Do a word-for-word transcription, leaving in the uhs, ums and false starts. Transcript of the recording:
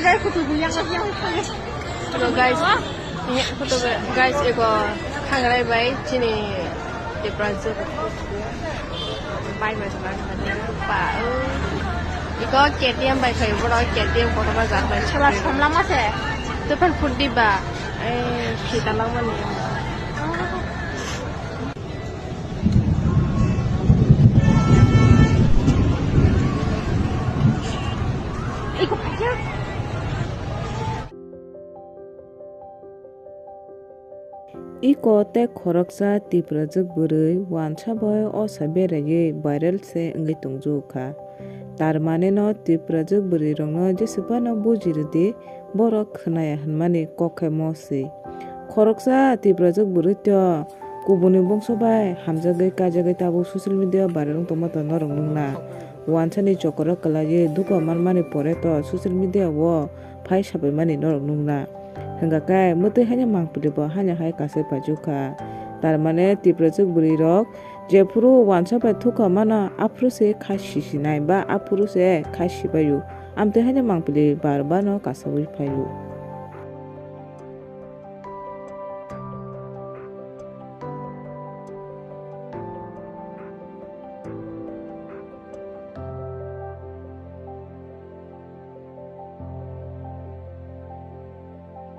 Hello guys, guys, ego khangrai bai chini Tipra je bai bai bai bai pa. Ego K T M bai khai boro K T M kotor ma jak bai. Chwla somlama se. Tephan phundi ba. Eh, khita langmani. Iko tei khoroksa Tiprajwk bwrwi wansa bai osa beraiwi viral se wngwi tongjugo kha. Tarmane no Tiprajwk bwrwi rokno jesa phano buji rwdi, borok khwnaya hwnmani kok khe mo se. Khoroksa Tiprajwk bwrwi to kubuni bongso bai hamjagwi kajagwi tabuk social media o viral wng tongma to norok nukna. Wansani chokoro kwlaiwi dukha manmani pore to social media o phai sabaimani norok nukna. Hwnkha khe mwtwi haino mangpili bo haino hai kasai paijukha. Tarmane Tiprajwk bwrwi rok jephuru wansa bai thukha mano aphuru se kha sisinai ba aphuru se kha sibaio. Amtwi haino mangpili bar bar no kasaui phaio.